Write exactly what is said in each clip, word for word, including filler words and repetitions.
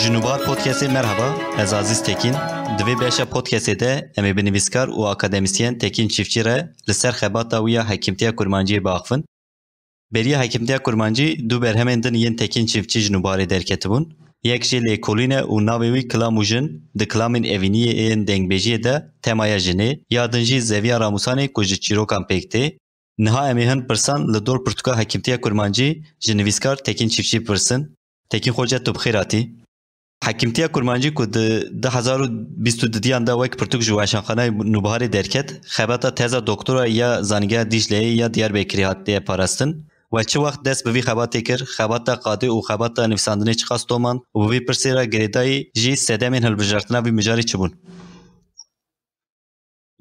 Ji Nûbahar Podcastê merhaba, ez Aziz Tekîn. Di vê beşa podcastê de em ê bi nivîskar û akademisyen Tekîn Çiftçî re li ser xebata wî ya hekîmtiya kurmanciyê biaxivin. Beriya hekîmtiya kurmancî du berhemên din yên Tekîn Çiftçî ji Nûbaharê derketibûn. Yek jê lêkolîn e û navê wî Kilam û Jin, di kilamên evîniyê yên dengbêjiyê de temaya jinê, ya din jî Zeviya Ramûsanê ku ji çîrokan pêk tê. Niha em ê hin pirsan li dor pirtûka hekîmtiya kurmancî ji nivîskar Tekîn Çiftçî bipirsin. Tekîn Xoce, tu bi xêr hatî. Hekîmtiya kurmancî ku di du hezar û bîst û duyan de wek pirtûk ji Weşanxaneyê Nûbiharê derket, xebata teza doktora ya Zanîngeha Dîcleyê ya Diyarbekirê hatiye parastin. We çi wext dest bi vî xebatê kir? Xebata qadê û xebata nivîsandinê çiqas tomand û bi vî pirsê re girêdayî jî sedemên hilbijartina vî mijarê çi bûn?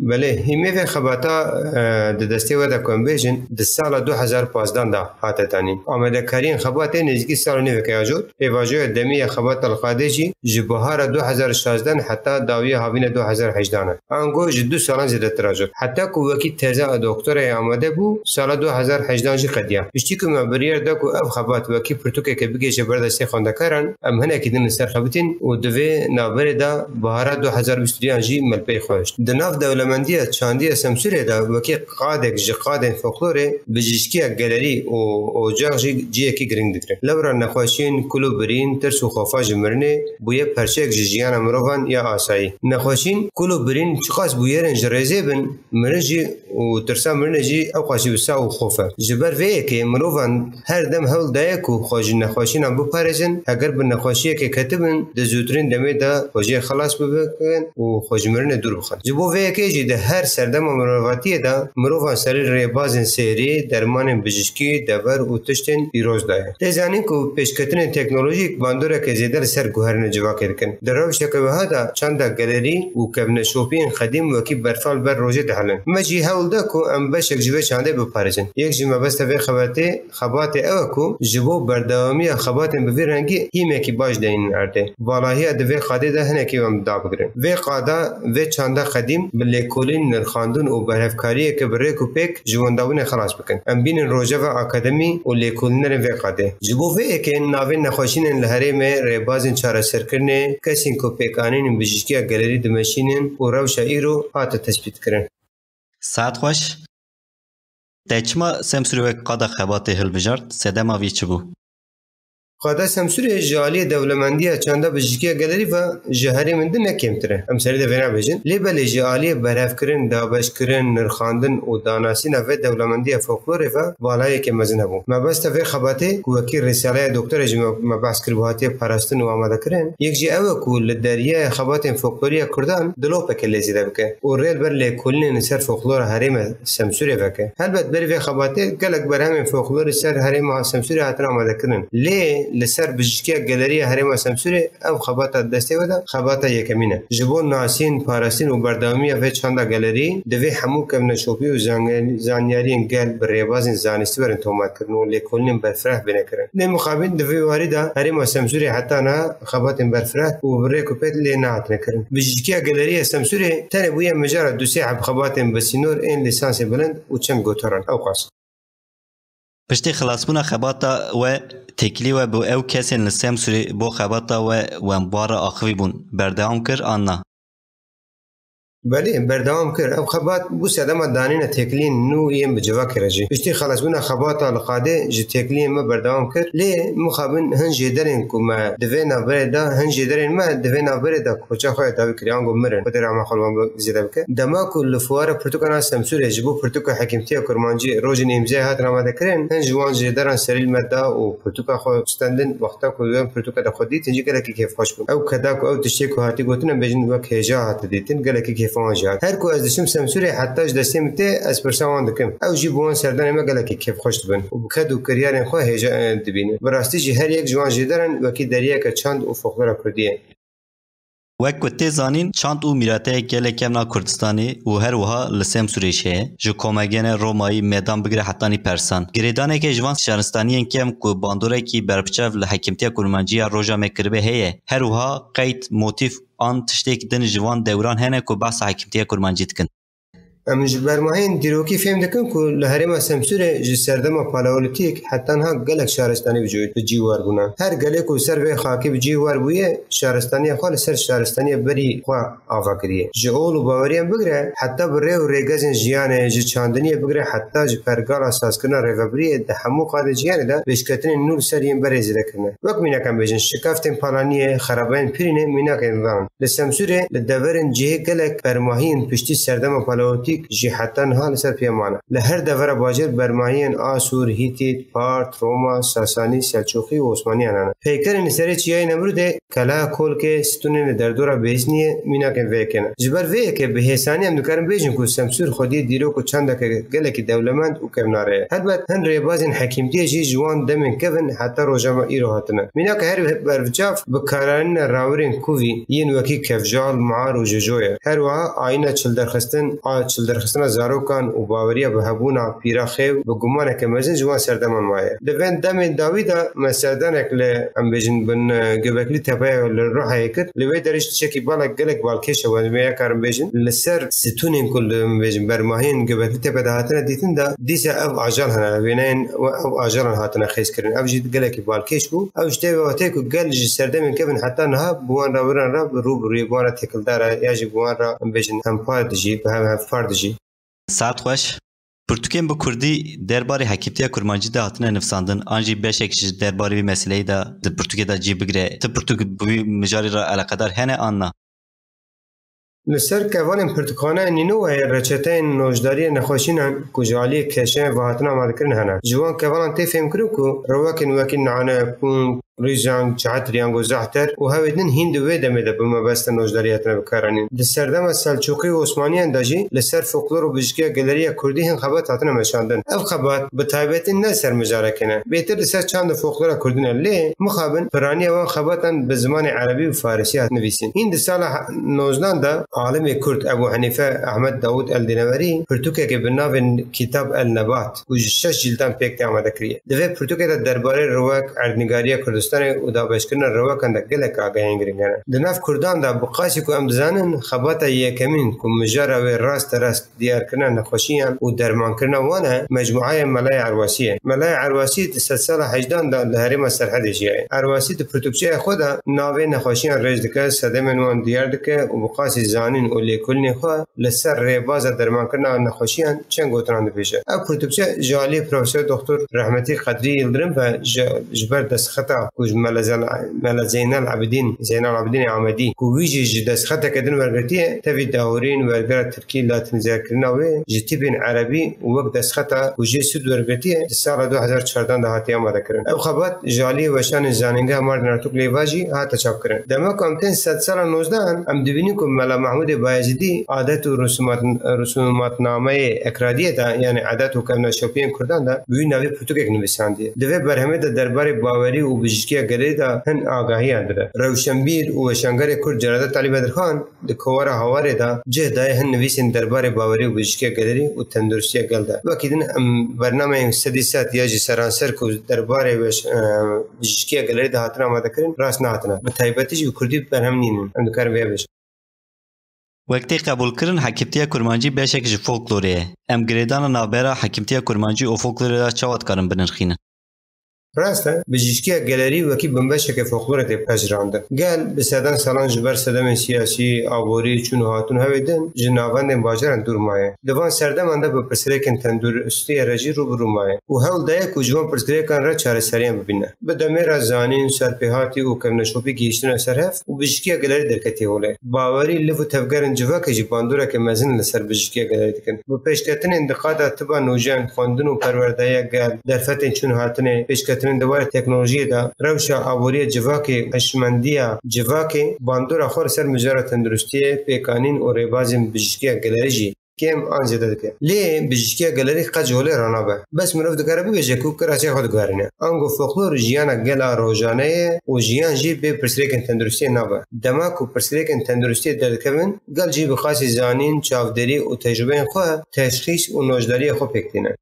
Belê, hîmê vê xebata, e, di destê we de ku em bêjin, di sala du hezar pazdeh de hate danîn. Amadekariyên xebatê nêzîkî sal û nîveke ya cot, pêvajoya demî ya xebata li qadê jî ji bihara du hezar şazdeh heta dawiya havîna du hezar hejdeh ne. Ango ji du salan zêdetir a cot. Heta ku wekî teza doktorayê amade bû, sala du hezar hejdeh jî qediya. Piştî ku me biryar da ku ev xebat wekî pirtûkeke bigihêje ber destê xwendekaran, em hinekî din li ser xebitîn û di vê navberê de bihara du hezar bîst û duyan jî me li pey xwe hişt. Di nav dewlemendiya çandiya Semsûrê de wekî qadek ji qadên folklorê, bijîşkiya gelerî û ocax jî ciyekî girîng digire. Lewra nexweşiyên kul û birîn, tirs û xofa ji mirinê bûye parçeyek ji jiyana mirovan ya asayî. Nexweşiyên kul û birîn çiqas bûyerên ji rêzê bin, mirin jî û tirsa mirinê jî ewqas jî wisa û xof e. Ji ber vê yekê mirovan her dem hewl daye ku xwe ji nexweşînan biparêzin, heger bi nexweşiyekê ketibin, di zûtirîn demê de xwe jê xilas bikin û xwe ji mirinê dûr bixin. Ji bo vê yekê jî di her serdema mirovatiyê de mirovan serî rêbazên sêhrî, dermanên bijîşkî, dever û tiştên pîroz daye. Tê zanîn ku pêşketinên teknolojîk bandoreke zêde li ser guherîna civakê dikin. Di rewşeke wiha de çanda gelerî û kevneşopiyên qedîm wekî berfa li ber rojê dihilin. Me jî hewl da ku em beşek ji vê çandê biparêzin. Yek ji mebesta vê xebatê, xebatê ew e ku ji bo berdewamiya xebatên bi vî rengî hîmekî baş deynin erdê. Valahiya di vê qadê de hinekî em dabigirin. Vê qada, vê çanda qedîm bi lêkolîn, nirxandin û berhevkariyeke bi rêk û pêk ji wendabûnê xelas bikin. Em bînin rojeva akademî û lêkolînerên vê qadê. Ji bo vê yekê navên nexweşînên li herêmê, rêbazên çareserkirinê, kesên ku pêkanînên bijîşkiya gelerî dimeşînin û rewşa îro hate tespîtkirin. Saet xweş. Te çima Semsûrê wek qada xebatê hilbijart? Sedema vî çi bû? Qada Semsûrê ji aliyê dewlemendiya çanda bijîşkiya gelerî ve ji herêmên din ne kêmtir e. Em serî de vêna bêjin. Lê belê ji aliyê berhevkirin, dabeşkirin, nirxandin û danasîna vê dewlemendiya folklorê ve valayeke mezin hebû. Mebesta vê xebatê ku wekî rîsaleya doktorê ji me, me behs kiribû hatiye parastin û amadekirin, yek jî ew e ku li deriyaya xebatên folklorî ya kurdan dilopeke lê zêde bike û rê li ber lêkolînên li ser folklora herêma Semsûrê veke. Helbet berî vê xebatê gelek berhemên folklorî ser herêma Semsûrê hatin amadekirin. Lê li ser bijîşkiya gelerî ya herêma Semsûrê ev xebata di destê we de xebata yekemîn e. Ji bo nasîn, parastin û berdewamiya vê çanda gelerî divê hemû kevneşopî û zan-, zanyariyên gel bi rêbazên zanistî werin tomarkirin û lêkolînên berfireh bêne kirin. Lê mixabin di vê warî de herêma Semsûrê heta niha xebatên berfireh û bi rêk û pêk lê nehatine kirin. Bijîşkiya gelerî ya Semsûrê tenê bûye mijara du sê heb xebatên bi sînor ên lîsansê bilind û çend gotaran. Ewqas. Piştî xilasbûna xebata we, têkilî we bi ew kesên li Semsûrê bo xebata we wembûar re axivî bûn, berdewam kir an na? Belê, berdewam kir. Ev xebat bû sedema danîna têkiliyên nû yên bi civakê re jî. Piştî xelasbûna xebata li qadê ji têkiliyên me berdewam kir. Lê mixabin hin jêderên ku me di vê navberê de, hin jêderên me di vê navberê de koça xwe ya dawî kiriye, ango mirin. Xwedê rehma xwe li wan zêde bike. Dema ku li fuara pirtûkan a Semsûrê ji bo pirtûka hekîmtiya kurmancî rojên îmzayê hatin amadekirin, hin ji wan jêderan serî li me da û pirtûka xwe stendin. Wexta ku em pirtûka de xwe dîtin jî gelekî kêfxweş bûn. Ew keda ku ew tiştê ku hatî gotin, em bêjin wek hêja hate dîtin, gelekî kêfa wan jî hat. Her ku ez diçim Semsûrê heta ji destê min tê, ez pirsa wan dikim. Ew jî bi wan serdanê me gelekî kêfxweş dibin û bi ked û kiryarên xwe hêja, e, dibînin. Bi rastî jî her yek ji wan jêderan wekî deriyeke çand û folklora kurdî ye. Wek ku tê zanîn, çand û mîrateyek gelek kevn a Kurdistanê û her wiha li Semsûrê jî heye. Ji komegene Romayî, mêdan bigire hetanî persan. Girêdaneke ji van şaristaniyên kevn ku bandorekî berbiçav li hekîmtiya kurmancî ya roja me kiribe heye. Her wiha qeyd, motîf an tiştêk din ji van dewran hene ku behsa hekîmtiya kurmancî dikin. Em ji bermahên dîrokî fêm dikin ku li herêma Semsûrê ji serdema paleolîtîk heta niha gelek şaristanî bi cî, bi cî wer bûne. Her gelê ku ser vê xakê bi cî wer bûye, şaristaniya xwe li ser şaristaniya berî xwe ava kiriye. Ji ol û baweriyan bigire heta bi rê û rêgezên jiyanê, ji çandiniyê bigire heta ji pergala sazkirina rêvebiriyê di hemû qadê jiyanê de pêşketinên nû li ser yên berê zêde kirine. Wek mînak em bêjin, şikeftên palaniyê, xerabayên pirînê mînakên van in. Li Semsûrê li deverên cihê gelek bermahiyên piştî serdema paleolîtîk jî heta niha li ser pê mane. Li her devera bajêr bermahiyên Asûr, Hîtît, Part, Roma, Sasanî, Selçûqî û Osmaniyan hene. Peykerên li serê Çiyayê Nemrûdê, Kela Kolkê, stûnên li derdora Bêhîsniyê mînakên vê yekê ne. Ji ber vê yekê bi hêsanî em dikarin bêjin ku Semsûr xwediyê dîrok û çandeke gelekî dewlemend û kevnar e. Helbet hin rêbazên hekîmtiyê jî ji wan demên kevin heta roja me îro hatine. Mînaka herî berbiçav bi karanîna rawirên kûvî yên wekî kevjal, mar û jojo ye. Her wiha ayîna çilderxistin, a çilderxistina zarokan û baweriya bi hebûna pîra xêw bi gumaneke mezin ji wan serdeman maye. Di vên demên dawî de me serdanek li, em bêjin, bin, e, Göbekli Tepeya li Ruhayê kir. Li wê derê jî tiştekî balek gelek balkêş e, em ê karin bêjin. Li ser stûnên ku li, em bêjin, bermahiyên Göbekli Tepe de hatine dîtin de dîsa ev ajal hene, wêneyên ev ajalan hatine xêzkirin. Ev jî gelekî balkêş bû. Ew ji tê ve wateyê ku gel ji serdemên kevin heta niha bi wan rawiran re bi rû bi rûyê bi wan re têkildar e ya jî bi wan re, em bêjin, hempar dijî, bi hev hevpar dijî. Saet xweş. Pirtûkên bi kurdî derbarê hekîmtiya kurmancî de hatine nivîsandin, an jî beşek ji derbarê vî meseleyê de di pirtûkê de cî bigire. Ti pirtûk bi vî mijarê re eleqedar hene an na? Li ser kevalên pirtûkxaneya Nînoweyê reçeteyên nojdariyê nexweşînan ku ji aliyê keşeyên ve hatine amadekirin hene. Ji wan kevalan tê fêmkirin ku rewekên wekî nane, pûng, rîzang, çetir, yango zehter û hewê din hîn di wê demê de bi mebesta nojdariyê hatine bikaranîn. Di serdema Selçûqî û Osmaniyan de jî li ser folklor û bijîşkiya geleriya kurdî hin xebat hatine meşandin. Ev xebat bi taybetî ne li ser mijarekê ne, bêtir li ser çand û folklora kurdî ne. Lê mixabin piraniya wan xebatan bi zimanê erebî û farisî hat nivîsîn. Hîn di sala he-, nozdan de alimê kurd Ebû Henîfe Ehmed Dawûd El Dînewerî pirtûkekê bi navê Kitab El Nebat ku ji şeş cîldan pêk tê amade kiriye. Di vê pirtûkê de derbarê rewek, erdnîgariya Kurdistanê û dabeşkirina rewekan de gelek agahiyên girîng hene. Di nav kurdan de, bi qasî ku em dizanin, xebata yekemîn ku mijara wê raste rast diyarkirina nexweşiyan û dermankirina wan e, mecmuaya Melayê Erwasî ye. Melayê Erwasî di sedsala hejdan de li herêma Serhedê jiyaye. Erwasî di pirtûkçeya xwe de navê nexweşiyan rêz dike, sedemên wan diyar dike û bi qasî zanîn û lêkolînê xwe li ser rêbaza dermankirina nexweşiyan çend gotinan dibêje. Ev pirtûkçe ji aliyê Profesor Doktor Rehmetî Qedrî Yildirim ve ji, ji ber destxeta ku ji Mele Zel-, Mele Zeynel Abidîn, Zeynel Abidînê Amedî, ku wî jî ji destxeteke din wergirtiye, tevî dahûrîn, wergera tirkî, latînîzekirina wê ji tîpên erebî û wek destxeta ku jê sûd wergirtiye, di sala du hezar çardan de hatiye amadekirin. Ev xebat ji aliyê weşanên Zanîngeha Mardin Artuk Leyva jî hate çapkirin. Dema ku em tên sedsala nozdan, em dibînin ku Mela Mehmûdê Bayezîdî adet û rûsumat-, rûsumatnameyê Ekradiyê de, yanî edet û kevneşopiyên kurdan de, bi wî navî pirtûkek nivîsandiye. Di vê berhemê de derbarê bawerî û bijîşkiya gelerî de hin agahiyan dide. Rewşenbîr û weşangerê kurd Celadet Elî Bedirxan di kovara Hawarê de cih daye hin nivîsên derbarê bawerî û bijîşkiya gelerî û tenduristiya gel de. Wekî din em bernameyên sedî sed ya jî seranser ku derbarê weş-, e, bijîşkiya gelerî de hatine amadekirin, rast nehatine. Bi taybetî jî bi kurdî berhem nînin. Em dikarin vê bêjin. Wek tê qebûlkirin, hekîmtiya kurmancî beşek ji folklorê ye. Em girêdana navbera hekîmtiya kurmancî û folklorê de çawa dikarin binirxînin? Rast e, bijîşkiya gelerî wekî binbeşeke folklorê tê pejirandin. Gel bi sedan salan ji ber sedemên siyasî, aborî, çûn û hatûn hevê din ji navendên bajaran dûr maye. Di van serdeman de bi pirsgirêkên tenduristiyê re jî rû bi rû maye û hewl daye ku ji van pirsgirêkan re çareseriyan bibîne. Bi demê re zanîn, serpêhatî û kevneşopî gihîştine ser hev û bijîşkiya gelerî derketiye holê. Bawerî, liv û tevgerên civakê jî bandoreke mezin li ser bijîşkiya gelerî dikin. Bi pêşketinên di qada tiba nûjen, xwendin û perwerdeya gel, derfetên çûn hatinê, pêşketinên di warê teknolojiyê de, rewşa aboriya civakê, hişmendiya civakê bandora xwe li ser mijara tenduristiyê, pêkanîn û rêbazên bijîşkiya gelerî jî kêm an zêde dike. Lê bijîşkiya gelerî qet ji holê ranabe. Bes mirov dikare bibêje ku kiraçeya xwe diguherîne. Ango folklor jiyana gela rojane ye û jiyan jî bê pirsgirêkên tenduristiyê nabe. Dema ku pirsgirêkên tenduristiyê derdikevin, gel jî bi qasî zanîn, çavdêrî û tecrûbeyên xwe teşxîs û nojdariya xwe pêk tîne.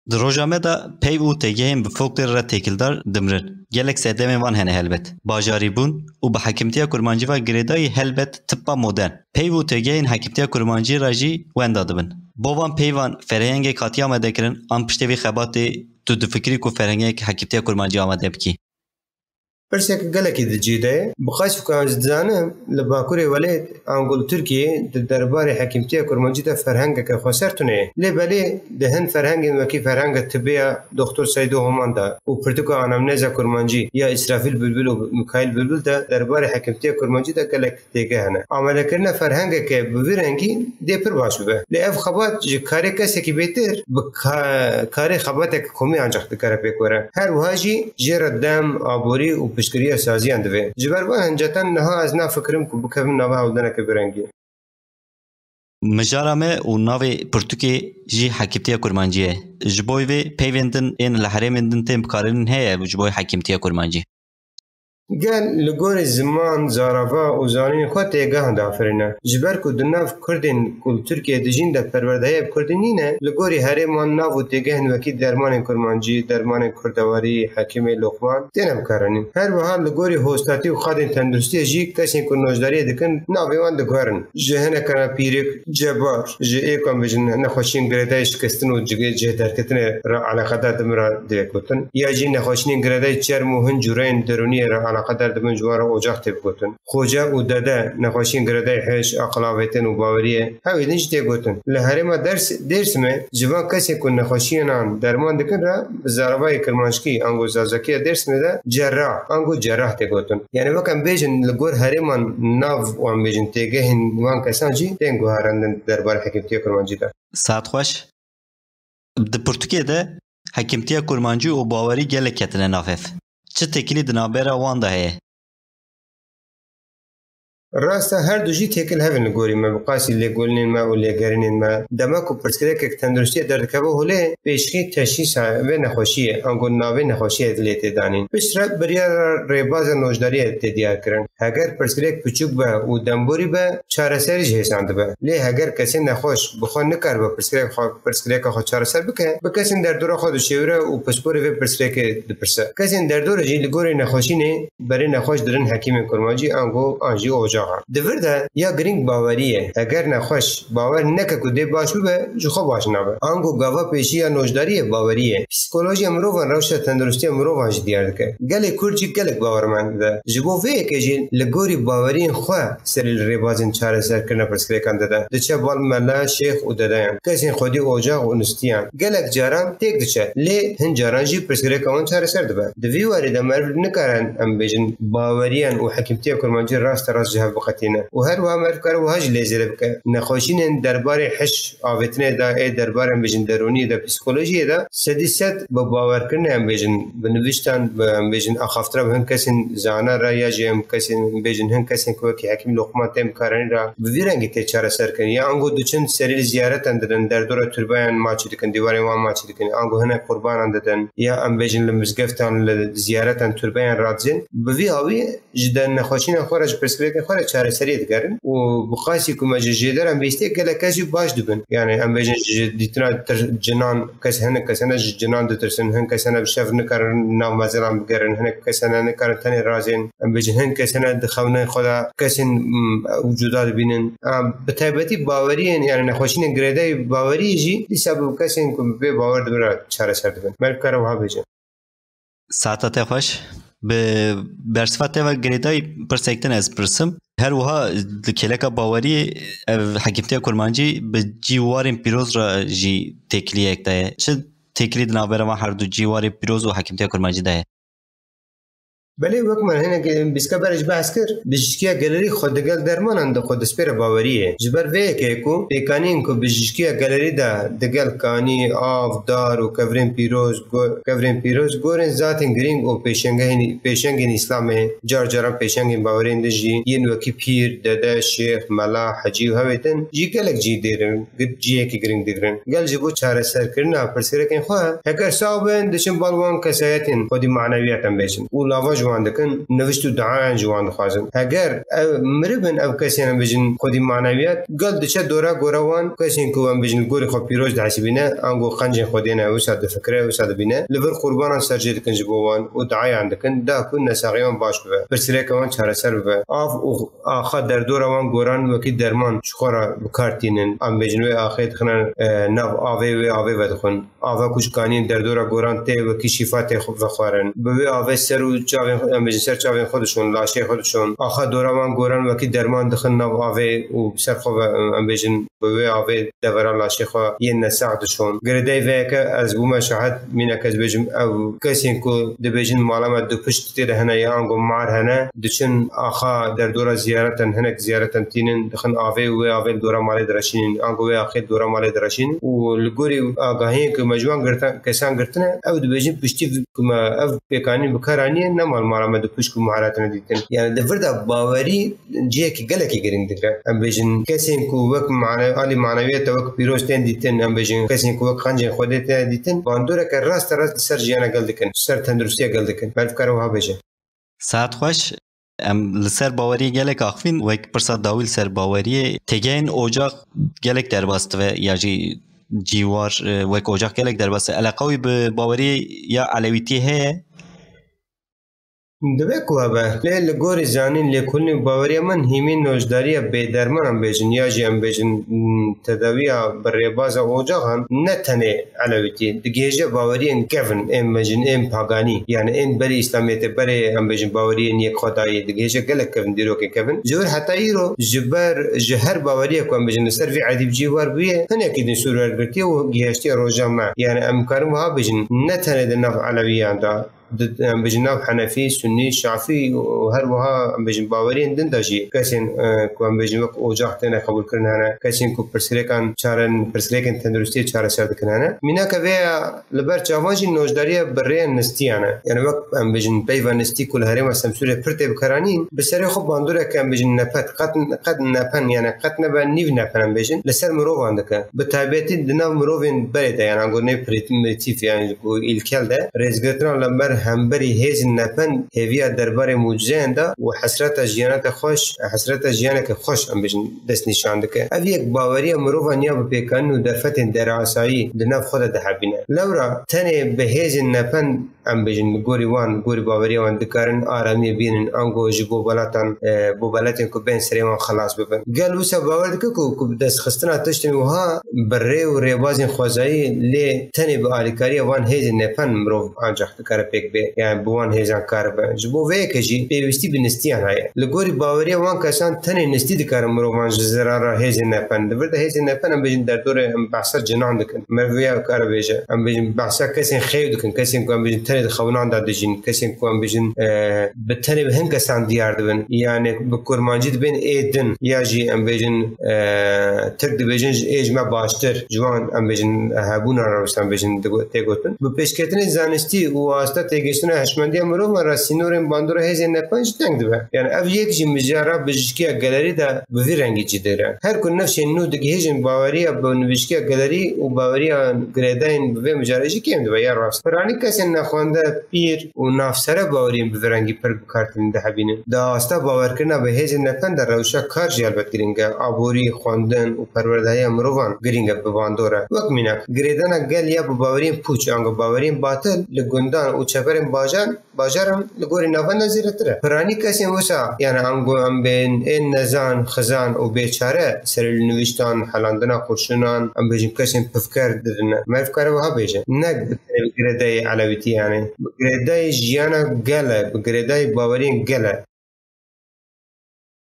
Di roja me de peyv û têgehên bi folklorê re têkildar dimirin. Gelek sedemên van hene helbet. Bajarîbûn û bi hekimtiya kurmancî ve girêdayî helbet tipa modern. Peyv û têgehên hekimtiya kurmancî re jî wenda dibin. Bo van peyvan ferhengek hatiye amadekirin an piştê vî xebatê tu difikirî ku ferhengek hekimtiya kurmancî amade bikî? Pirsek gelekî di cî de ye. Bi qasî ku ez dizanim, li Bakurê welêt ango li Tirkiyê di derbarê hekîmtiya kurmancî de ferhengeke xweser tune ye. Lê belê di hin ferhengên wekî ferhenga tibê ya Doktor Seydo Homan de û pirtûka anamneza kurmancî ya Îsrafîl Bilbil û Mikaîl Bilbil de derbarê hekîmtiya kurmancî de gelek têgeh hene. Amadekirina ferhengeke bi vî rengî dê pir baş bibe. Lê ev xebat ji karê kesekî bêtir bi ka-, karê xebatek komî ancaq dikare pêk were. Her wiha jî jê re dem, aborî û piştgiriya saziyan divê. Ji ber van hincetan niha ez nafikirim ku bikevim nava hewldaneke vî rengî. Mijara me û navê pirtûkê jî hekîmtiya kurmancî ye. Ji bo vê peyvên din ên li herêmên din tên bikaranîn heye ji bo hekîmtiya kurmancî. Gel li gorî ziman, zarava û zanînê xwe têgehan diafirîne. Ji ber ku di nav Kurdên ku li Tirkiyeyê dijîn de perwerdehiyê bi Kurdî nîne, li gorî herêman nav û têgehên wekî dermanên kurmancî, dermanên kurdewarî, hekîmê Loqman têne bikaranîn. Her wiha li gorî hostatî û xadên tenduristiyê jî kesên ku noşdariyê dikin navê wan diguherin. Ji hinekana pîrik, cebar, ji ê ku em bêjin nexweşiyên girêdayî şikestin û cigê cih derketinê re eleqedar dibin re dê gotin. Ya jî nexweşiyên girêdayî çerm û hin cûreyên derûniyê re eleqedar dibin ji wan re ocax tê bigotin. Xoce û dede nexweşiyên girêdayî hiş, aqil avêtin û baweriyê hewê din jî tê gotin. Li herêma Ders-, Dêrsimê ji van kesên ku nexweşiyanan derman dikin re bi zaravayê kirmanckî ango zazakiya Dêrsimê de cerrah ango cerrah tê gotin. Yani wek em bêjin li gor herêman nav û em bêjin têgehên wan kesan jî tên guherandin derbarê hekîmtiya kurmancî de. Saet xweş. Di pirtûkê de hekîmtiya kurmancî û bawerî gelek ketine nav hev. Çi têkilî di navbera wan de heye? Rast e, her du jî têkil hev in li gorî me, bi qasî lêkolînên me û lêgerînên me. Dema ku pirsgirêkek tenduristiyê derdikeve holê, pêşxî teşhîsa vê nexweşiyê, ango navê nexweşiyê lê tê danîn. Piştre biryara rêbaza noşdariyê tê diyar kirin. Heger pirsgirêk piçûk be û demborî be, çareserî jî hêsan dibe. Lê heger kesê nexweş bi xwe nikaribe pirsgirêk xwe, pirsgirêka xwe çareser bike, bi kesên derdora xwe dişêwire û pisporê vê pirsgirêkê dipirse. Kesên derdora jî li gorî nexweşînê berê nexweş dirin hekîmên kurmancî ango an jî ocaxan. Di vir de ya girîng bawerî ye. Heger nexweş bawer neke ku dê baş bibe, ji xwe baş nabe. Ango gava pêşî ya noşdariyê bawerî ye. Psîkolojiya mirovan rewşa tenduristiya mirovan jî diyar dike. Gelê Kurd jî gelek bawermend dibe. Ji bo vê yekê jî li gorî baweriyên xwe serî li rêbazên çareserkirina pirsgirêkan dide. Diçe bal mela, şêx û dedeyan, kesên xwedî ocax û nistiyan. Gelek caran têk diçe, lê hin caran jî pirsgirêka wan çareser dibe. Di vî warî de meriv nikare, em bêjin, baweriyan û hekîmtiya kurmancî rasterast ji hev biqetîne. Û her wiha meriv kare wiha jî lê zêde bike. Nexweşînên derbarê hiş, avêtinê de, ê derbarê, em bêjin, derûniyê de, psîkolojiyê de sedî sed bi bawerkirinê, em bêjin, bi nivîştan, bi, em bêjin, axaftina bi hin kesên zana re ya jî em kesên, em bêjin, hin kesên ku wekî Hekîm Loqman tên bikaranîn re bi vî rengî tê çareserkirin. Ya ango diçin serî li ziyaretan didin, derdora turbeyan maçî dikin, dîwarên wan maçî dikin. Ango hinek qurbanan didin. Ya em bêjin li mizgeftan, li ziyaretan turbeyan radizên. Bi vî awî ji dernexweşîna xwe re, ji pirsgirêkên xwe re çareseriyê digerin û bi qasî ku me ji jêderan bîstiye gelek kes jî baş dibin. Yani em bêjin ji dîtina tir-, cinan, kes, hinek kesene ji cinan ditirsin, hin kesene bi şev nikarin nav mezelan bigerin, hinek kesene nikarin tenê razên, em bêjin hin kesene di xewnên xwe de kesên, mm, cuda dibînin. Em, bi taybetî baweriyên, yani nexweşînên girêdayî baweriyê jî dîsa bi kesên ku bi vê bawer dibin re çareser dibin. Meriv kare wiha bêje. Saeta te xweş. Bi bersiva te ve girêdayî pirsek din ez pirsim. Her wiha li kêleka baweriyê ev hekîmtiya kurmancî bi cî warên pîroz re jî têkiliyek de ye. Çi têkilî di navbera van her du cî warê pîroz û hekîmtiya kurmancî de ye? Belê, wek me hinek bîska berê jî behs kir, bijîşkiya gelerî xwe digel dermanan de xwe dispêre baweriyê. Ji ber vê yekê ku pêkaniyên ku bijîşkiya gelerî de digel kanî, av, dar û kevirên pîroz, go-, kevirên pîroz gorên zatên girîng û pêşengehên, pêşengên Îslamê, car caran pêşengên baweriyên din jî yên wekî pîr, dede, şêx, mela, hecî û hewê din jî gelek cî dêrin, gi-, cihekî girîng digirin. Gel ji bo çareserkirina pirsgirêkên xwe, heger sax bin, diçin bal wan kesayetên xwedî manewiyat em bêjin û lava ji wan dikin, nivişt û duayan ji wan dixwazin. Heger ev miribin, ev kesên em bêjin xwedî manewiyat, gel diçe dora gora wan, kesên ku em bêjin li gorî xwe pîroz dihesibîne, ango qencên xwe dêne, wisa difikire, wisa dibîne, li vir qurbanan serjê dikin ji bo wan û duayan dikin, da ku nesaxê wan baş bibe, pirsireke wan çareser bibe. Av û axa derdora wan goran wekî derman ji xwe re bi kar tînin. Em bêjin wê axê dixine, e, nav avê, wê avê vedixwin. Ava ku ji kaniyên derdora goran tê wekî şîfa tê xwe vexwarin. Bi wê avê ser û çavên xwe, em bêjin ser çavên xwe dişon, laşê xwe dişon. Axa dora wan goran wekî derman dixin nav avê û ser xwe ve, em bêjin bi wê avê devera laşê xwe yên nesax dişon. Girêdayî vê yeke ez bûme şahid, mînak ez bêjim ew kesên ku dibêjin mala me du pişt tê de hene ya ango mar hene, diçin axa derdora ziyareten, hinek ziyareten tînin, dixin avê û wê avê li dora malê direşînin, ango wê axê dora malê direşînin û li gorî agahiyên ku me ji wan girtin, kesan girtine, ew dibêjin piştî ku me ev pêkanîn bi kar aniye, ne mal mala me du pişt ku mar hatine dîtin. Yani di vir de bawerî cihekî gelekî girîng digre. Em bêjin kesên ku wek mane-, alî manewiyete wek pîroz tên dîtin, em bêjin kesên ku wek qencên Xwedê tên dîtin, bandoreke raste rast li ser jiyana gel dikin, ser tenduristiya gel dikin. Meriv kare wiha bêje. Saet xweş. Em li ser baweriyê gelek axivîn, wek pirsa dawî li ser baweriyê. Têgehên ocax gelek derbas dibe, ya jî cîwar, e, wek ocax gelek derbas dibe. Eleqa wî bi baweriyê ya elewîtiyê heye? Dibe ku hebe. Lê li gorî zanîn, lêkolîn û baweriya min hîmî nojdariya bêderman em bêjin, ya jî em bêjin, m, tedawiya bi rêbaza ocaxan ne tenê elewîtî. Digihêje baweriyên kevin, ên mejin, ên paganî, yani ên berî Îslamiyetê, berê em bêjin baweriyên yekxwedayî, digihêje gelek kevin, dîrokên kevin. Ji wir heta îro ji ber, ji her baweriyek ku em bêjin li ser vî edîb cî war bûye, hinekî din sûr wergirtiye û gihiştiye roja me. Yani em karin wiha bêjin, ne tenê di nav elewiyan de, di, em bêjin nav henefî, sunnî, şafî û her wiha em bêjin baweriyên din de jî kesên, e, ku em bêjin wek ocax têne qebûlkirin hene, kesên ku pirsgirêkan çaren, pirsgirêkên tenduristiyê çareser dikin hene. Mînake vê ya li ber çavan jî nojdariya bi rêya nistiyan e. Yani wek em bêjin peyva nistî ku li herêma Semsûrê pir tê bikaranîn, bi serê xwe bandoreke em bêjin nepet, qet, qet nepen, yani qet nebe nîv nepen em bêjin, li ser mirovan dike. Bi taybetî di nav mirovên berê de, yani ango nê primîtîf, yani ku îlkel de, rêzgirtina li ber hemberî hêzên nepen hêviya derbarê mucizeyan de û hesreta jiyaneke xweş, hesreta jiyaneke xweş em bêjin destnîşan dike. Ev yek baweriya mirovan ya bi pêkanîn û derfetên derasayî di nav xwe de dihebîne. Lewra tenê bi hêzên nepen em bêjin, li gorî wan, gorî baweriya wan dikarin aramiyê bînin, ango ji bo belatan, e, bo belatên ku bên serê wan xelas bibin. Gel wisa bawer dike ku, ku bi destxistina tiştên wiha bi rê û rêbazên xwezayî lê tenê bi alîkariya van hêzên nepen mirov ancax dikare pêk bê, yani bi wan hêzan kar be. Ji bo vê yekê jî pêwîstî bi nistiyan heye. Li gorî baweriya wan kesan tenê nistî dikare mirovan ji zerara hêzên nepen. Di vir de hêzên nepen em bêjin derdorê em behsa cinan dikin. Meriv vê ya kare bêje. Em bêjin behsa kesên xêw dikin, kesên ku em bêjin tenê di xewinan de dijîn, kesên ku em bêjin, e, bi tenê bi hin kesan diyar dibin. Yani bi kurmancî dibên ê din ya jî em bêjin, e, Tirk dibêjin ji ê ji me baştir. Ji wan em bêjin hebûna re wisa em bêjin digo-, tê gotin. Bi pêşketinê zanistî û asta têgihiştina hişmendiya mirovan re sînorên bandora hêzên nepen jî teng dibe. Yani ev yek jî mijara bijîşkiya gelerî de bi vî rengî cî digre. Her ku nifşên nû digihêjin baweriya bi nivîşkiya gelerî û baweriya girêdayên bi vê mijarê jî kêm dibe ya rast. Piranî kesên nexwende, pîr û navsere baweriyên bi vî rengî pir bi kar tînin dihebînin. Di asta bawerkirina bi hêzên nepen de rewşa kar jî helbet girîng e. Aborî, xwendin û perwerdehiya mirovan girîng e bi bandor e. Wek mînak, girêdana gel ya bi baweriyên pûç, ango baweriyên batil li gundan û çeperên bajar bajaran li gorî navenda zêdetir e. Piranî kesên wisa, yani ango em bên ên nezan, xizan û bêçare serê li nivîştan, helandina qurşinan, em bêjin kesên pifker didine. Meriv kare wiha bêje. Ne bi tenê bi girêdayî elewîtî, yani bi girêdayî jiyana gel e, bi girêdayî baweriyên gel e.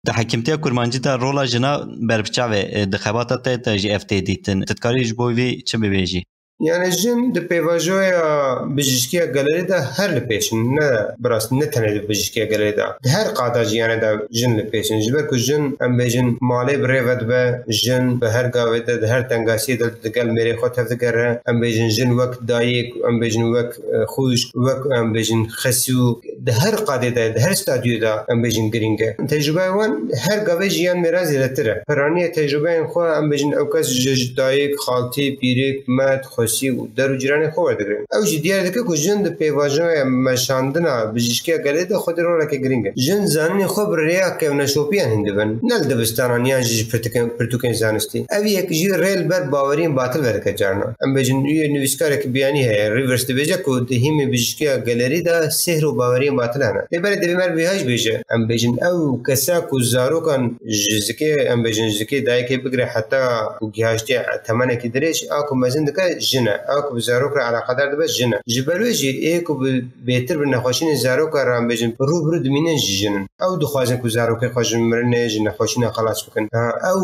Di hekimtiya kurmancî de rola jina ber bi çav e, di xebata te de jî ev tê dîtin. Tu dikarî ji bo vî çi bibêjî? Yani jin di pêvajoya bijîşkiya gelerî de her li pêş in, ne bi rastî, ne tenê di bijîşkiya gelerî de. Di her qada jiyanê de jin li pêş in. Ji ber ku jin, em bêjin, malê bi rê ve dibe, jin bi her gavê de, di her tengasiyê de digel mêrê xwe tev digere. Em bêjin, jin wek dayik, em bêjin, wek, e, xwişk, wek, em bêjin, xesû, Di her qadê de, di her stadyoyê de em bêjin girîng e. Tecrûbeya wan her gavê ji yan mêran zêdetir e. Piraniya tecrûbeyên xwe em bêjin ew kes ji, ji dayik, xaltî, pîrik, met, xwesî û der û cîranên xwe werdigirin. Ew jî diyar dike ku jin di pêvajoya meşandina bijîşkiya gelê de xwedî roleke girîng e. Jin zanînê xwe bi rêya kevneşopiyan hîn dibin. Ne li dibistanan yan jî ji pirtûkên, pirtûkên zanistî. Ev yek jî rê li ber baweriyên batil vedike carna. Em bêjin, yê nivîskarek biyanî heye, Rivers dibêje ku di hîmê bijîşkiya gelerî de sêhr û baweriyên batil hene. Lê belê divê me vêha jî bêje. Em bêjin, ew kesa ku zarokan ji zikê, em bêjin, ji zikê dayikê bigire heta ku gihaştiye temenekî dirêj, a ku mezin dike jin e. A ku bi zarok re eleqedar dibe jin e. Ji ber wê jî ê ku bi bêtir bi nexweşînên zarokan re, em bêjin, rû bi rû dimînin jî jin in. Ew dixwazin ku zarokên xwe ji mirinê, ji nexweşîna xelas bikin. Ha, ew,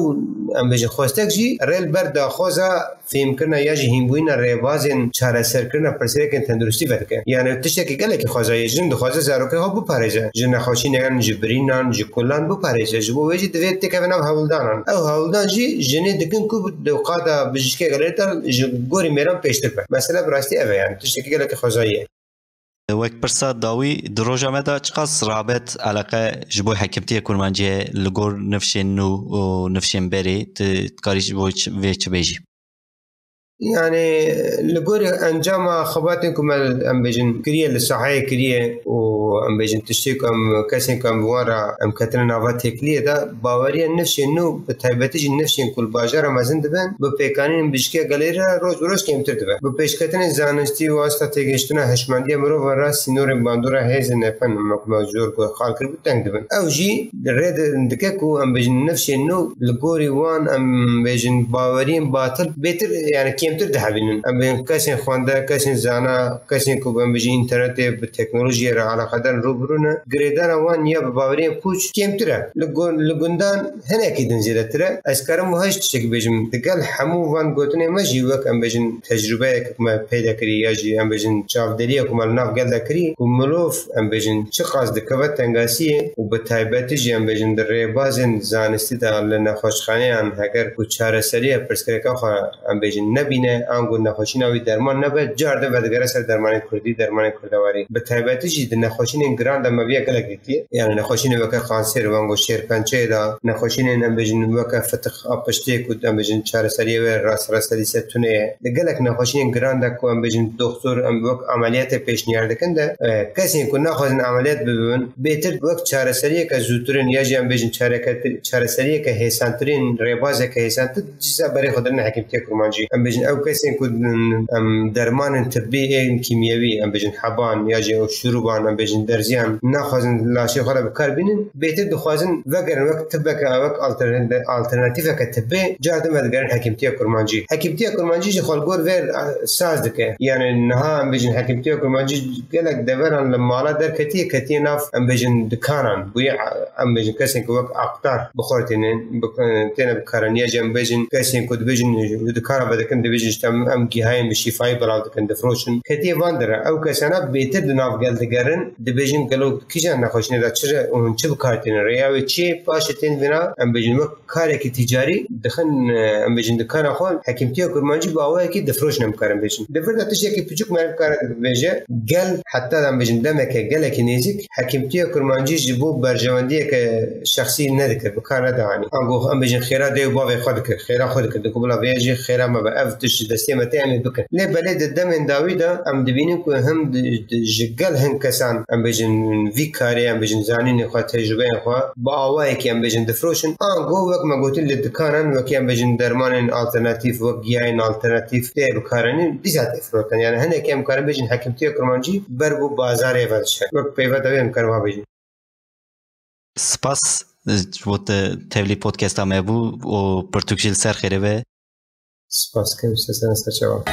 em bêjin, xwestek jî rê li ber daxwaza fêhmkirina ya jî hînbûyîna rêbazên çareserkirina pirsgirêkên tenduristî vedike. Yani tiştekî gelekî xwezayê jin dixwaze zarokên xwe biparêze. Ji nexweşîneyan, ji birînan, ji kulan biparêze. Ji bo wê jî divê têkeve nav hewldanan. Ew hewldan jî jinê dikin ku di qada bijîşkê gelê de ji gorî mêran pêştir be. Mesele bi rastî ev e yani. Tiştekî gelekî xwezayî ye. Wek pirsa dawî, di roja me de çiqas rabet, eleqe ji bo hekimtiyê kurmancî ye li gor nifşên nû û nifşên berê, tu dikarî ji bo çi, vê çi bêjî? Yani, li gorî encama xebatên ku me, em bêjin, kiriye, li sahayê kiriye û, em bêjin, tiştê ku em, kesên ku em bi wan re em ketine nava têkiliyê de, baweriya nifşên nû, bi taybetî jî nifşên ku li bajara mezin dibin, bi pêkanînên bijîşkiya gelê re roj bi roj kêmtir dibe. Bi pêşketinên zanistî û asta têgihiştina hişmendiya mirovan re sînorên bandora hêzên nefen, me ku me jor ku xal kiribû, teng dibin. Ew jî rê di-, dike ku, em bêjin, nifşên nû li gorî wan, em bêjin, baweriyên batil bêtir, yani kêmtir dihebînin. Em bêjin kesên xwende, kesên zana, kesên ku, em bêjin, înternetê bi teknolojiyê re eleqedar in, rû bi rû ne, girêdana wan ya bi baweriyên pûç kêmtir e. Li gun-, li gundan hinekî din zêdetir e. Ez karim wiha jî tiştekî bêjim. Digel hemû van gotinên me jî wek, em bêjin, tecrûbeyek me peyde kirî ya jî, em bêjin, çavdêriyek ku me li nav gel de kirî, ku mirov, em bêjin, çiqas dikeve tengasiyê û bi taybetî jî, em bêjin, di rêbazên zanistî de li nexweşxaneyan heger ku çareseriya pirsgirêka xwe, em bêjin, nebîne, ango nexweşîna wî derman nebe, car din vedigere ser dermanên kurdî, dermanên kurdewarî. Bi taybetî jî di nexweşînên giran de me viya gelek dîtiye. Yani nexweşînên weke kanser, ango şêrpençeyê de, nexweşînên, em bêjin, weke fitix a piştê ku, em bêjin, çareseriyê wê rast, rastedî ser tune ye. Li gelek nexweşînên giran de ku, em bêjin, doxtor, em wek ameliyatê pêşniyar dikin de, e, kesên ku naxwazin ameliyat bibin, bêtir wek çareseriyeke zûtirin ya jî, em bêjin, çareke-, çareseriyeke hêsantirîn, rêbazeke hêsantir, dîsa berê xwe dirin hekîmtiya kurmancî. Em bêjin, ew kesên ku, em, dermanên tibbî ên kîmyewî, em bêjin, heban ya jî ew şurûban, em bêjin, derziyan, naxwazin laşê xwe re bi kar bînin, bêtir dixwazin vegerin wek tibbeke, wek altern-, alternatîfeke tibbê, car din vedigerin hekîmtiya kurmancî. Hekîmtiya kurmancî jî xwe li gor vê, e, saz dike. Yani niha, em bêjin, hekîmtiya kurmancî gelek deveran li mala derketiye, ketiye nav, em bêjin, dikanan. Bûye, em bêjin, kesên ku wek aktar bi xwe re têne, bi, têne bikaranîn. Ya jî em bêjin, kesên ku dibêjin, dikana vedikin, dibêjin, işte, em, em gihayên bi şîfayî belav dikin, difroşin. Ketiye van dire. Ew kesana bêtir di nav gel digerin, dibêjin, gelo kîjan nexweşînê de çi re û hûn çi bi kar tînin? Rêya wê çi ye? Paşê tên vêna, em bêjin, wek karekî tîcarî dixin, e, em bêjin, dikana xwe, hekîmtiya kurmancî bi awayekî difroşin, em karin bêjin. Di vir de tiştekî piçûk meriv kare bibêje, gel heta, em bêjin, demeke gelekî nêzîk hekîmtiya kurmancî ji bo berjewendiyeke şexsî nedikir, bi kar nedihanî. Ango, em bêjin, xêra dê û bavê xwe dikir, xêra xwe dikir, digo bila vêya jî xêra me be, ev tişt ji destê me tê, em ê bikin. Lê belê di demên dawî de em dibînin ku him di, di, ji gel hin kesan, em bêjin, vî karê, em bêjin, zanînê xwe, tecrûbeyên xwe bi awayekî, em bêjin, difroşin. Ango wek me gotî li dikanan wekî, em bêjin, dermanên alternatîf, wek giyayên alternatîf tê bikaranîn, dîsa tê firotin. Yani hinekî em karin bêjin hekîmtiya kurmancî ber bi bazarê ve diçe. Wek peyva dawî em karin wa bêjin. Spas, e, ji bo te tevlî podcasta me bû û pirtûk jî li ser xêrê be. Spas, kevşte sen ser çawa.